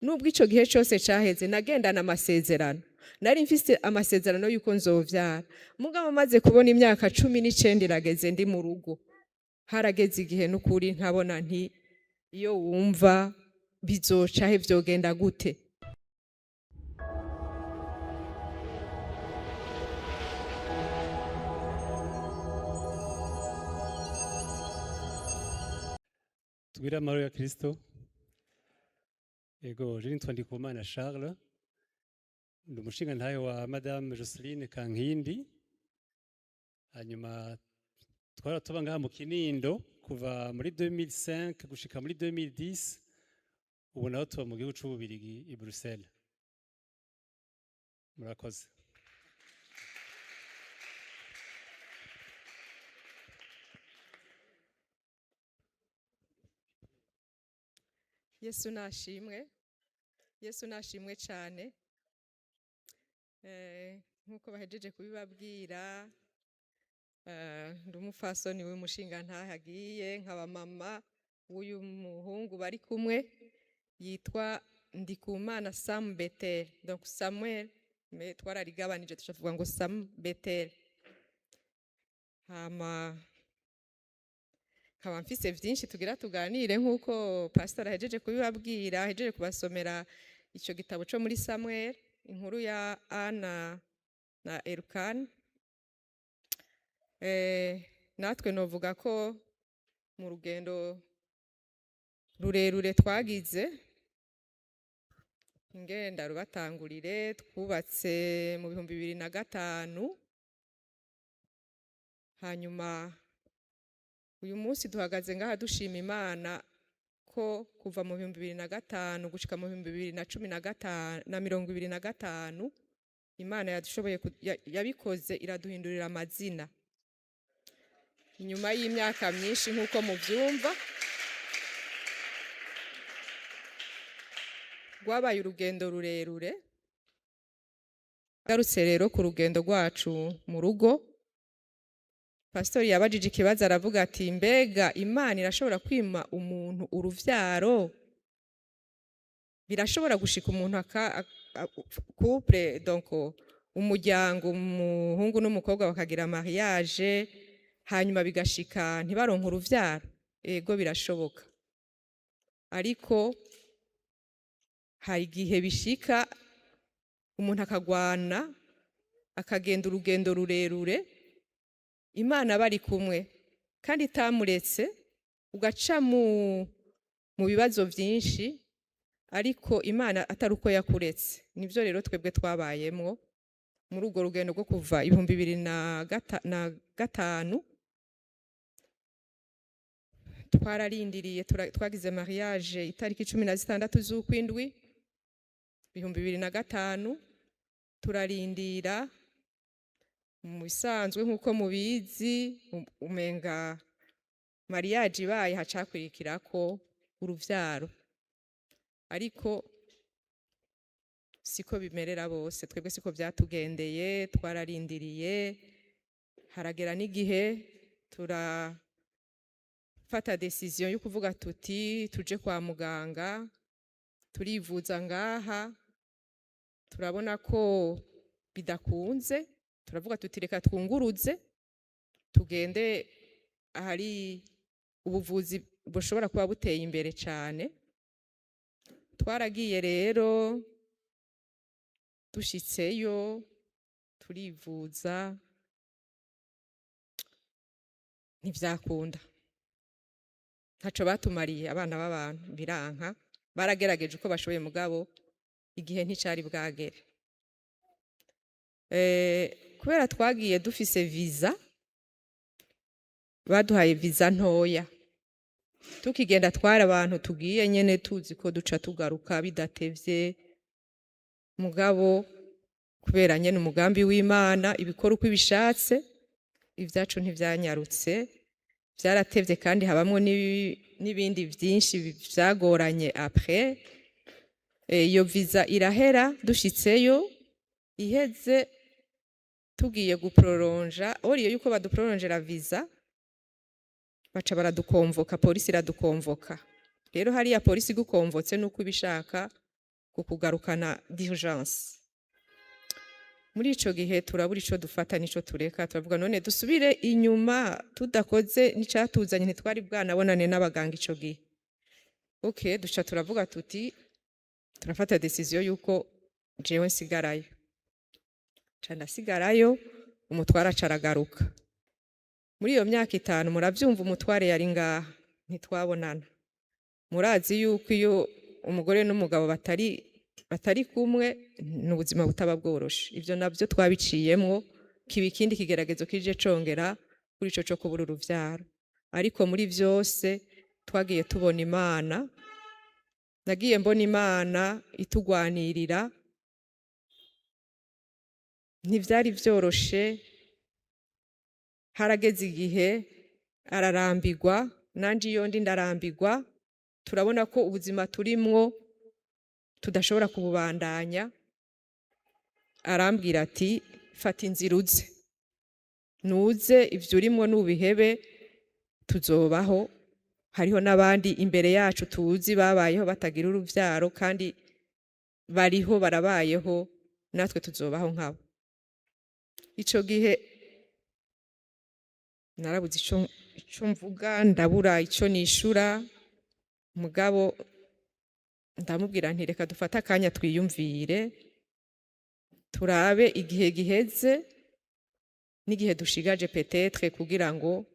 Nubwo ico gihe cose caheze nagendana amasezerano, nari mfise amasezerano yuko nzovyara, mugabo maze kubona imyaka 19 irageze ndi mu rugo, harageze igihe n'ukuri nkabona nti iyo wumva bizoca he, vyogenda gute? Tugire amahoro ya Kristo. Ego, je nitwa Ndikumana Charles. Ndi umushingantahe wa Madame Joseline Kankindi. Hanyuma twara tuba ngaha mu Kinindo kuva muri 2005 gushika muri 2010. Ubu naho tuba mu gihugu c'Ububirigi i Bruxelles. Murakoze. Yesu nashimwe, Yesu nashimwe cyane. Nk'uko bahejeje kubibabwira, ndi umupfasoni w'umushingantahe agiye nkaba mama w'uyu muhungu bari kumwe yitwa Ndikumana Sam Betel, donc Samuel, mais twararigabanije tuca tuvuga ngo Sam Betel. Hama nkaba mfise vyinshi tugira tuganire nk'uko pastor ahejeje kubibabwira, ahejeje kubasomera ico gitabo co muri Samuel, inkuru ya Ana na Elukana. Natwe novuga ko mu rugendo rurerure twagize, ingenda rubatangurire, twubatse mu 2005, hanyuma uyu munsi duhagaze ngaha dushima Imana ko kuva mu 2005 gushika mu 2015 na 2025 Imana yadushoboye yabikoze iraduhindurira amazina inyuma y'imyaka myinshi nk'uko muvyumva. Rwabaye urugendo rurerure. Garutse rero ku rugendo rwacu mu rugo, pastori yabajije ikibazo aravuga ati mbega Imana irashobora kwima umuntu uruvyaro? Birashobora gushika umuntu aka couple, donc umuryango, umuhungu n'umukobwa bakagira mariage, hanyuma bigashika ntibaronke uruvyaro? Ego, birashoboka, ariko hari igihe bishika umuntu akagwana, akagenda urugendo rurerure, Imana bari kumwe kandi itamuretse, ugaca mu bibazo byinshi, ariko Imana atari uko yakuretse. Nivyo rero twebwe twabayemwo muri urwo rugendo rwo kuva 2005. Twararindiriye, twagize mariage itariki 16 z'ukwindwi 2005, turarindira. Mu bisanzwe nk'uko mubizi, umenga mariage ibaye hacakurikirako uruvyaro, ariko siko bimerera bose. Twebwe siko vyatugendeye, twararindiriye, haragera n'igihe turafata décision yo kuvuga tuti tuje kwa muganga, turivuza ngaha, turabona ko bidakunze, turavuga tuti reka twunguruze tugende ahari ubuvuzi bushobora kuba buteye imbere cyane. Twaragiye rero, dushitseyo turivuza, ntivyakunda, ntaco batumariye abana b'abantu, biranka. Baragerageje uko bashoboye, mugabo igihe nticari bwagere. Kubera twagiye dufise visa, baduhaye visa ntoya tukigenda, twara abantu tugiye nyene tuzi ko duca tugaruka bidatevye, mugabo kubera nyene umugambi w'Imana ibikora uko ibishatse, ivyacu ntivyanyarutse, vyaratevye, kandi habamwo n'ibindi vyinshi vyagoranye après. Iyo visa irahera dushitseyo, iheze tugiye guprolonja, oriyo yuko baduprolongera visa baca baradukonvoka, polisi iradukonvoka. Rero hariya polisi igukonvotse nuko ibishaka. Kukugarukana d'urgence. Muri ico gihe turabura ico dufata n'ico tureka. Turavuga: none dusubire inyuma tudakoze n'icatuzanye? Ntitwari bwanabonane n'abaganga ico gihe. Okay, duca turavuga tuti turafata décision yuko jewe nsigarayo. Ca ndasigarayo, umutware aca aragaruka. Muri iyo myaka 5, muravyumva, umutware yari ngaha, ntitwabonana. Murazi yuko iyo umugore n'umugabo batari kumwe, ni ubuzima butaba bworoshe. Ivyo navyo twabiciyemwo, kiba ikindi kigeragezo kije congera kuri ico co kubura uruvyaro. Ariko muri vyose twagiye tubona Imana. Nagiye mbona Imana itugwanirira. Ntivyari vyoroshe. Harageze igihe ararambigwa, nanje iyo ndi ndarambigwa. Turabona ko ubuzima turimwo tudashobora kububandanya. Arambwira ati: "Fata inzira uze, nuze ivyo urimwo nubihebe, tuzobaho. Hariho n'abandi imbere yacu tuzi babayeho batagira uruvyaro, kandi bariho, barabayeho, natwe tuzobaho nkabo." Ico gihe narabuze ico mvuga, ndabura ico nishura. Mugabo ndamubwira nti: "Reka dufate akanya twiyumvire, turabe igihe giheze n'igihe dushigaje, peut-être kugira ngo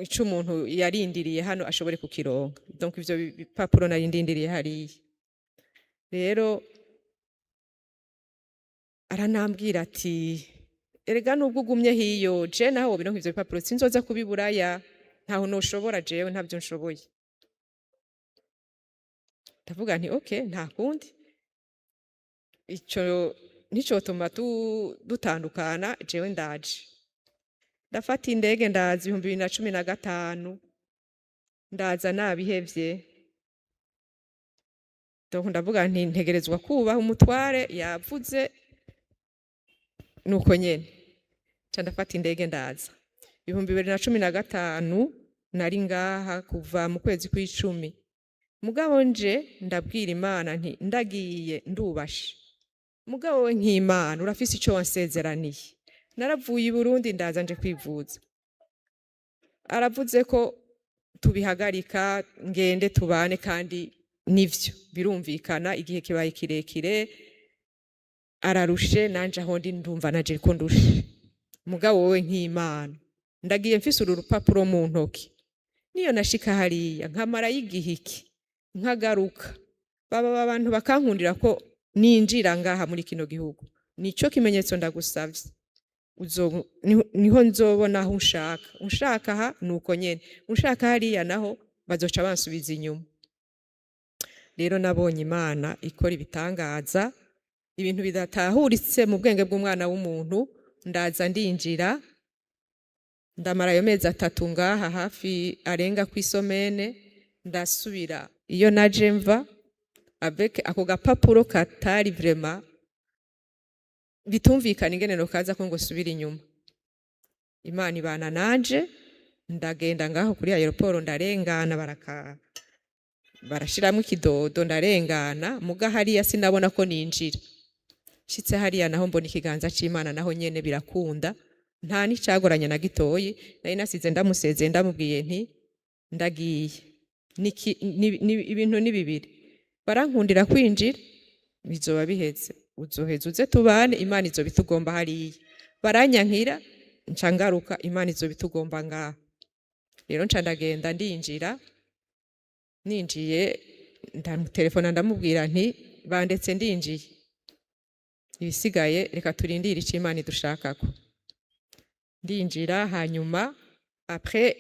ico umuntu yarindiriye hano ashobore kukironka." Donc ivyo bipapuro nari ndindiriye hariya. Rero aranambwira ati: "Erega nubwo ugumye hiyo, je naho wobironka ivyo bipapuro, sinzoza kubiburaya, ntaho noshobora, jewe ntabyo nshoboye." Ndavuga nti: "Okay, nta kundi, ico nicotuma dutandukana. Jewe ndaje." Ndafata indege, ndaza 2015. Ndaza nabihevye. Donc ndavuga nti: "Ntegerezwa kubaha umutware, yavuze nuko nyene." Nca ndafata indege, ndaza 2015. Nari ngaha kuva mu kwezi kw'icumi. Mugabo nje ndabwira Imana nti: "Ndagiye, ndubashe, mugabo we nk'Imana urafise ico wansezeraniye. Naravuye i Burundi, ndaza nje kwivuza. Aravuze ko tubihagarika, ngende tubane, kandi nivyo birumvikana, igihe kibaye kirekire, ararushe, nanje aho ndi ndumva naje ko ndushe. Mugabo wowe nk'Imana, ndagiye mfise uru rupapuro mu ntoki. Niyo nashika hariya nkamarayo igihe iki, nkagaruka, baba abantu bakankundira ko ninjira ngaha muri kino gihugu, nico kimenyetso ndagusavye. Niho nzobona aho unshaka. Unshaka aha nuko nyene, unshaka hariya naho bazoca bansubiza inyuma." Rero nabonye Imana ikora ibitangaza, ibintu bidatahuritse mu bwenge bw'umwana w'umuntu. Ndaza, ndinjira, ndamara ayo mezi 3 ngaha, hafi arenga kw'isomene, ndasubira iyo naje mva avec ako gapapuro katari vraiment bitumvikana ingene nokaza ko ngo subira inyuma. Imana ibana nanje, ndagenda ngaho kuri aéroport, ndarengana, barashiramwo ikidodo, ndarengana. Muga hariya sinabona ko ninjira. Nshitse hariya naho mbona ikiganza c'Imana, naho nyene birakunda, nta n'icagoranye na gitoyi. Nari nasize ndamusezeye, ndamubwiye nti: "Ndagiye. Ibintu ni bibiri: barankundira kwinjira, bizoba biheze, uzoheza uze tubane, Imana izoba itugomba hariya. Baranyankira, nca ngaruka, Imana izoba itugomba ngaha." Rero nca ndagenda, ndinjira. Ninjiye ndamutelefona, ndamubwira nti: "Bandetse, ndinjiye, ibisigaye reka turindire ico Imana idushakako." Ndinjira, hanyuma après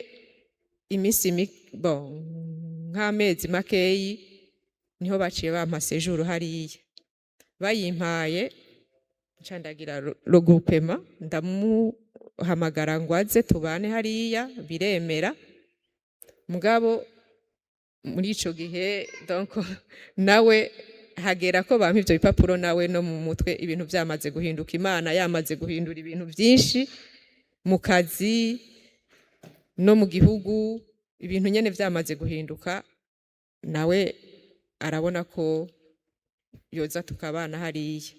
iminsi bon, nk'amezi makeyi, niho baciye bampa séjour hariya. Bayimpaye, nca ndagira regroupement, ndamuhamagara ngo aze tubane hariya, biremera. Mugabo muri ico gihe, donc nawe hagera ko bampa ivyo bipapuro, nawe no mu mutwe ibintu vyamaze guhinduka, Imana yamaze guhindura ibintu vyinshi mu kazi no mu gihugu, ibintu nyene vyamaze guhinduka. Nawe arabona ko yoza tukabana hariya.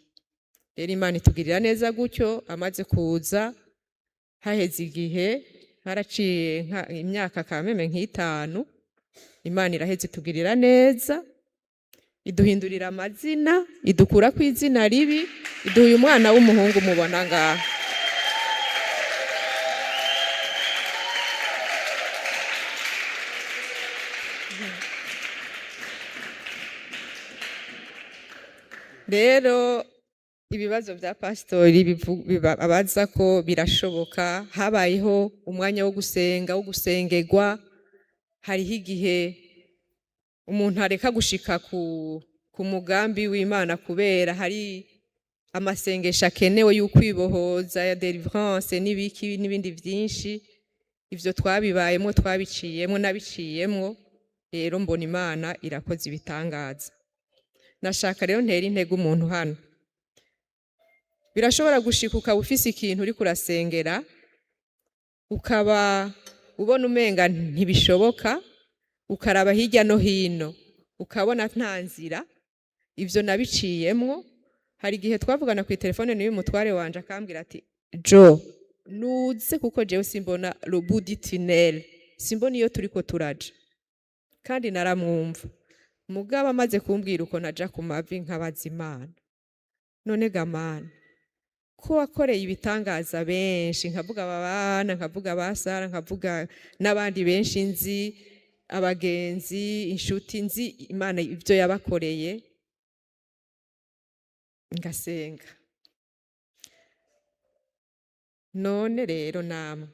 Rero Imana itugirira neza gutyo. Amaze kuza, haheze igihe, haraciye imyaka kameme nk'itanu, Imana iraheze itugirira neza, iduhindurira amazina, idukura ku izina ribi, iduha uyu mwana w'umuhungu mubona ngaha. Rero ibibazo bya pasitori abaza ko birashoboka. Habayeho umwanya wo gusenga, wo gusengerwa. Hariho igihe umuntu areka gushika ku mugambi w'Imana kubera hari amasengesho akenewe y'ukwibohoza, ya délivrance n'ibiki n'ibindi byinshi. Ivyo twabibayemo, twabiciyemo, n'abiciyemo. Rero mbona Imana irakoze ibitangaza. Nashaka rero ntera intege umuntu hano. Birashobora gushika ukaba ufise ikintu uriko urasengera, ukaba ubona umenga ntibishoboka, ukaraba hirya no hino ukabona nta nzira. Ivyo nabiciyemwo. Hari igihe twavugana ku telefone n'uyu mutware wanje, akambwira ati: "Jo nuze, kuko jewe simbona le bout du tunnel, simbona iyo turiko turaja." Kandi naramwumva. Mugabo amaze kumbwira uko, naja ku mavi nkabaza Imana: "None ga Mana, ko wakoreye ibitangaza benshi," nkavuga aba bana, nkavuga ba Sara, nkavuga n'abandi benshi nzi, abagenzi, inshuti nzi, Imana ibyo yabakoreye, ngasenga: "None rero namwe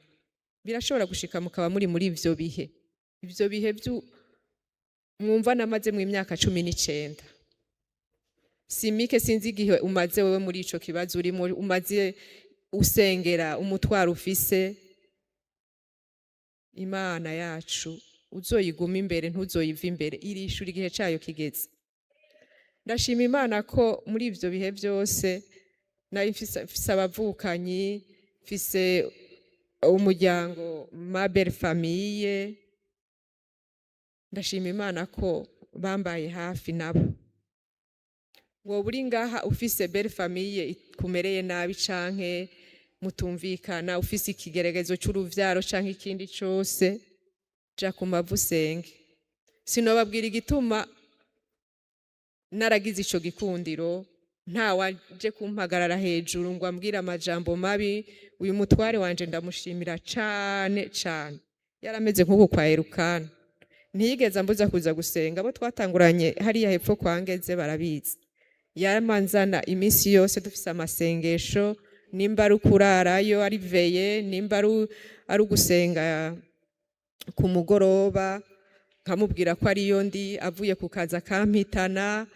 birashobora gushika mukaba muri ivyo bihe, ivyo bihe mwumva namaze mu imyaka 19, simike. Sinzi igihe umaze wewe muri ico kibazo urimo, umaze usengera, umutwaro ufise. Imana yacu uzoyiguma imbere, ntuzoyiva imbere, irishura igihe cayo kigeze. Ndashima Imana ko muri ivyo bihe byose nari mfise abavukanyi, mfise umuryango, ma belle famille. Ndashima Imana ko bambaye hafi nabo. Wowe uri ngaha ufise belle famille ikumereye nabi canke mutumvikana, ufise ikigeregezo c'uruvyaro canke ikindi cose, ja ku mavi usenge. Sinobabwira igituma naragize ico gikundiro. Nta waje kumpagarara hejuru ngo ambwire amajambo mabi. Uyu mutware wanje ndamushimira cane cane. Yarameze nk'uku kwa Erukana, ntiyigeze ambuza kuza gusenga. Abo twatanguranye hariya hepfo kwa Ngeze barabizi. Yamanzana iminsi yose, dufise amasengesho, nimba ari ukurarayo, ari veillée, nimba ari ugusenga ku mugoroba, nkamubwira ko ariyo ndi, avuye ku kazi akampitana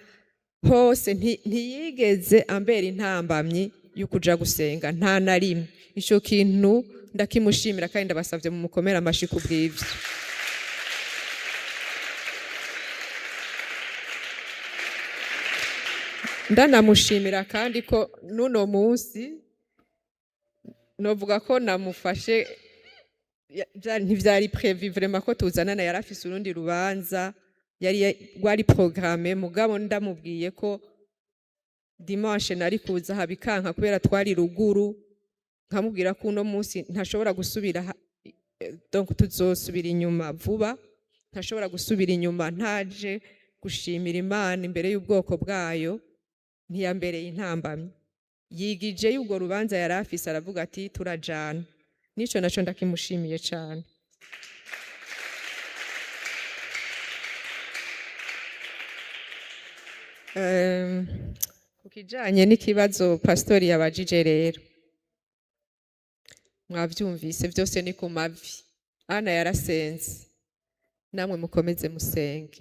hose. Ntiyigeze ambera intambamyi y'ukuja gusenga, nta na rimwe. Ico kintu ndakimushimira, kandi ndabasavye mu mukomere amashi kubw'ivyo. Ndanamushimira kandi ko n'uno munsi novuga ko namufashe ntivyari prévu vraiment ko tuzanana. Yari afise urundi rubanza yari rwari programmé, mugabo ndamubwiye ko dimanche nari kuza habikanka kubera twari ruguru, nkamubwira ko uno munsi ntashobora gusubira donc tuzosubira inyuma vuba, ntashobora gusubira inyuma ntaje gushimira Imana imbere y'ubwoko bwayo. Ntiyambereye intambamyi, yigije y'ubwo rubanza yari afise, aravuga ati: "Turajana." Nico naco ndakimushimiye cane. Ku kijanye n'ikibazo pastori yabajije rero, mwavyumvise, byose ni ku mavi. Ana yarasenze, namwe mukomeze musenge,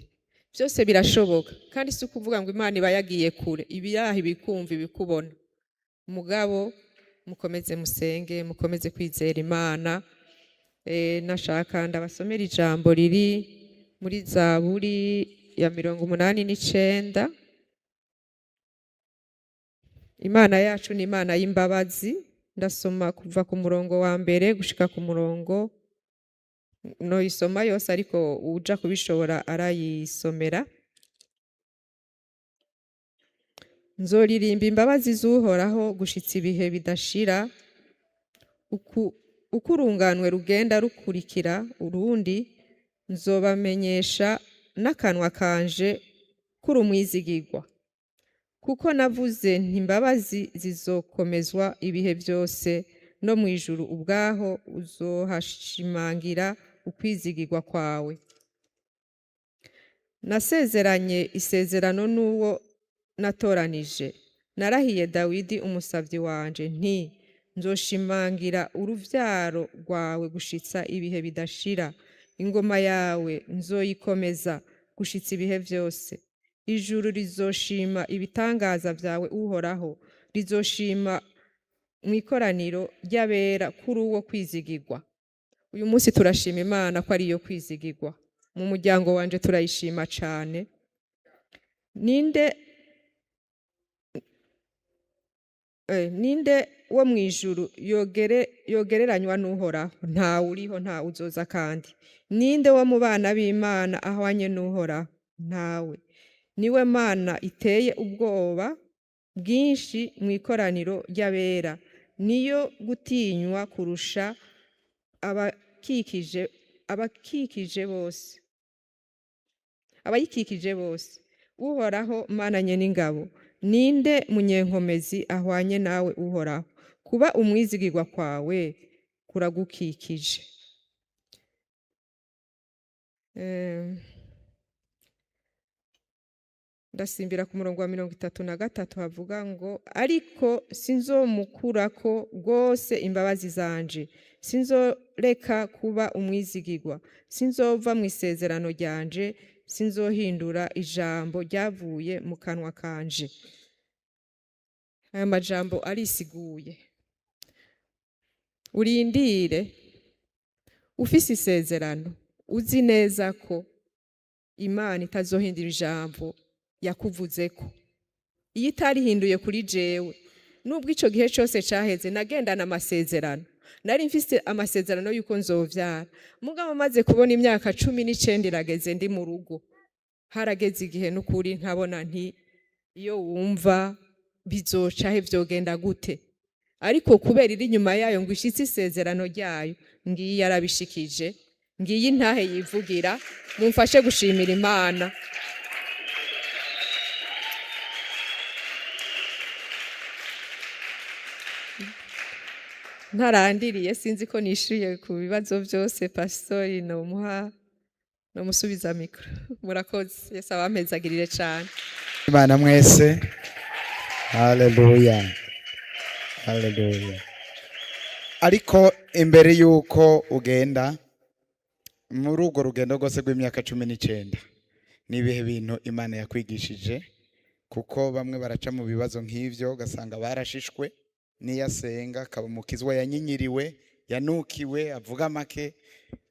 byose birashoboka. Kandi si ukuvuga ngo Imana iba yagiye kure, ibiraha ibikumva, ibikubona. Mugabo mukomeze musenge, mukomeze kwizera Imana. Nashaka ndabasomera ijambo riri muri Zaburi ya 89. Imana yacu ni Imana y'imbabazi. Ndasoma kuva ku murongo wa mbere gushika ku murongo, noyisoma yose, ariko uja kubishobora arayisomera. Nzoririmba imbabazi z'Uhoraho gushitsa ibihe bidashira. Uko urunganwe rugenda rukurikira urundi, nzobamenyesha n'akanwa kanje kuri umwizigirwa. Kuko navuze nti: "Imbabazi zizokomezwa ibihe byose, no mu ijuru ubwaho uzohashimangira ukwizigirwa kwawe." Nasezeranye isezerano n'uwo natoranije, narahiye Dawidi umusavyi wanje nti: "Nzoshimangira uruvyaro rwawe gushitsa ibihe bidashira, ingoma yawe nzoyikomeza gushitsa ibihe vyose." Ijuru rizoshima ibitangaza vyawe, Uhoraho, rizoshima mu ikoraniro ry'abera kuri uwo kwizigirwa. Uyu munsi turashima Imana ko ariyo kwizigirwa. Mu muryango wanje turayishima cane. Ninde wo mu ijuru yogereranywa n'Uhoraho? Ntawe uriho, ntawe uzoza. Kandi ninde wo mu bana b'Imana ahwanye n'Uhoraho? Ntawe. Niwe Mana iteye ubwoba bwinshi mu ikoraniro ry'abera, niyo gutinywa kurusha abakikije bose, abayikikije bose. Uhoraho Mana nyen'ingabo, ninde munyenkomezi ahwanye nawe, Uhoraho? Kuba umwizigirwa kwawe kuragukikije. Ndasimbira ku murongo wa 33, havuga ngo: "Ariko sinzomukurako rwose imbabazi zanje, sinzoreka kuba umwizigirwa, sinzova mu isezerano ryanje, sinzohindura ijambo ryavuye mu kanwa kanje." Aya majambo arisiguye. Urindire ufise isezerano, uzi neza ko Imana itazohindura ijambo yakuvuzeko. Iyo itarihinduye kuri jewe, nubwo ico gihe cose caheze nagendana amasezerano, nari mfise amasezerano yuko nzovyara. Mugabo maze kubona imyaka 19 irageze ndi mu rugo, harageze igihe n'ukuri nkabona nti: "Iyo wumva bizoca he? Vyogenda gute?" Ariko kubera iri inyuma yayo ngo ishitse isezerano ryayo, ngiyi yarabishikije, ngiyi intahe yivugira. Mumfashe gushimira Imana. Ntarandiriye, sinzi ko nishuye ku bibazo byose. Pasitori, nomuha nomusubiza micro. Murakoze, Yesu abampezagirire cane. Imana mwese. Haleluya, haleluya! Ariko imbere y'uko ugenda, muri urwo rugendo rwose rw'imyaka 19, ni ibihe bintu Imana yakwigishije? Kuko bamwe baraca mu bibazo nk'ivyo, ugasanga barashishwe n'iyo asenga, akaba umukizwa yanyinyiriwe, yanukiwe, avuga make.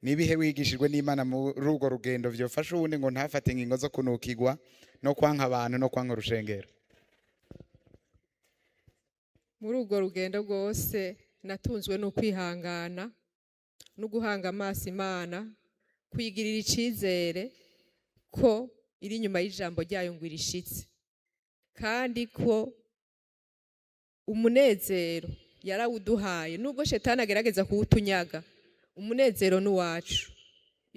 Ni ibihe wigishijwe n'Imana muri urwo rugendo vyofasha uwundi ngo ntafate ingingo zo kunukirwa no kwanka abantu no kwanka urushengero? Muri urwo rugendo rwose natunzwe no kwihangana no guhanga amaso Imana, kwigirira icizere ko iri inyuma y'ijambo ryayo ngo irishitse, kandi ko umunezero yarawuduhaye nubwo shetani agerageza kuwutunyaga. Umunezero n'uwacu,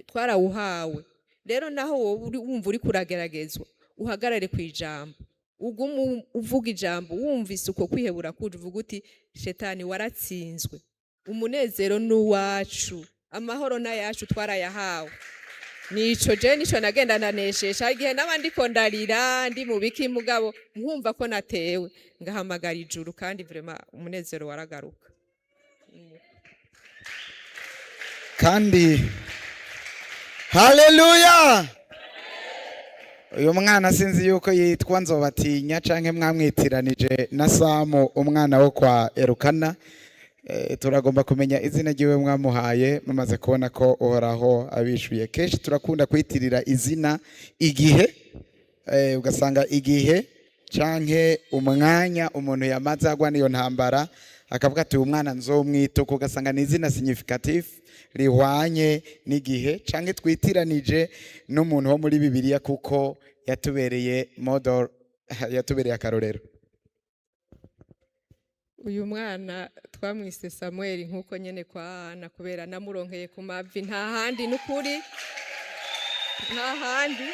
twarawuhawe. Rero naho wowe wumva uri kurageragezwa, uhagarare ku ijambo, ugume uvuga ijambo. Wumvise uko kwihebura kuje, uvuga uti: "Shetani, waratsinzwe." Umunezero n'uwacu, amahoro n'ayacu, twarayahawe. Nico je nico nagenda ndaneshesha. Igihe naba ndiko ndarira, ndi mu biki, mugabo nkumva ko natewe, ngahamagara ijuru, kandi vraiment umunezero waragaruka. Kandi haleluya! Uyu mwana sinzi yuko yitwa Nzobatinya canke mwamwitiranije na Samu, umwana wo kwa Erukana. Turagomba kumenya izina ryiwe mwamuhaye mumaze kubona ko Uhoraho abishuye. Kenshi turakunda kwitirira izina igihe, ugasanga igihe canke umwanya umuntu yamaze agwa niyo ntambara, akavuga ati: "Uyu mwana nzomwita uko." Ugasanga ni izina significatif rihwanye n'igihe, canke twitiranije n'umuntu wo muri Bibiliya kuko yatubereye model, yatubereye akarorero. Uyu mwana twamwise Samuel nk'uko nyene kwa Ana, kubera namuronkeye ku mavi, nta handi, n'ukuri nta handi,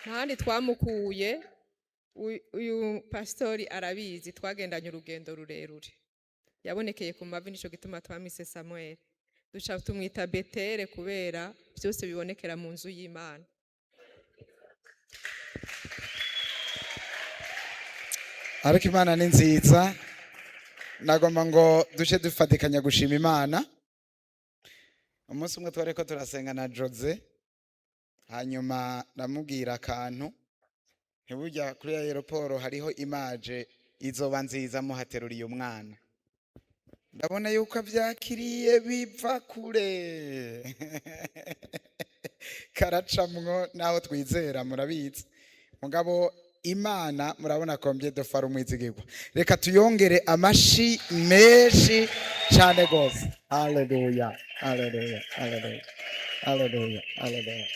nta handi twamukuye. Uyu pastori arabizi, twagendanye urugendo rurerure, yabonekeye ku mavi, nico gituma twamwise Samuel. Duca tumwita Betere kubera byose bibonekera mu nzu y'Imana. Ariko Imana ni nziza. Nagomba ngo duce dufatikanya gushima Imana. Umunsi umwe twari ko turasenga na Jose, hanyuma ndamubwira akantu: ntibujya kuri aéroport hariho image izoba nziza muhateruriye umwana. Ndabona yuko avyakiriye biva kure, karacamwo naho twizera, murabizi. Mugabo Imana, murabona combien de fois umwizigirwa. Reka tuyongere amashi menshi cyane gose. Haleluya, haleluya, haleluya, haleluya, haleluya.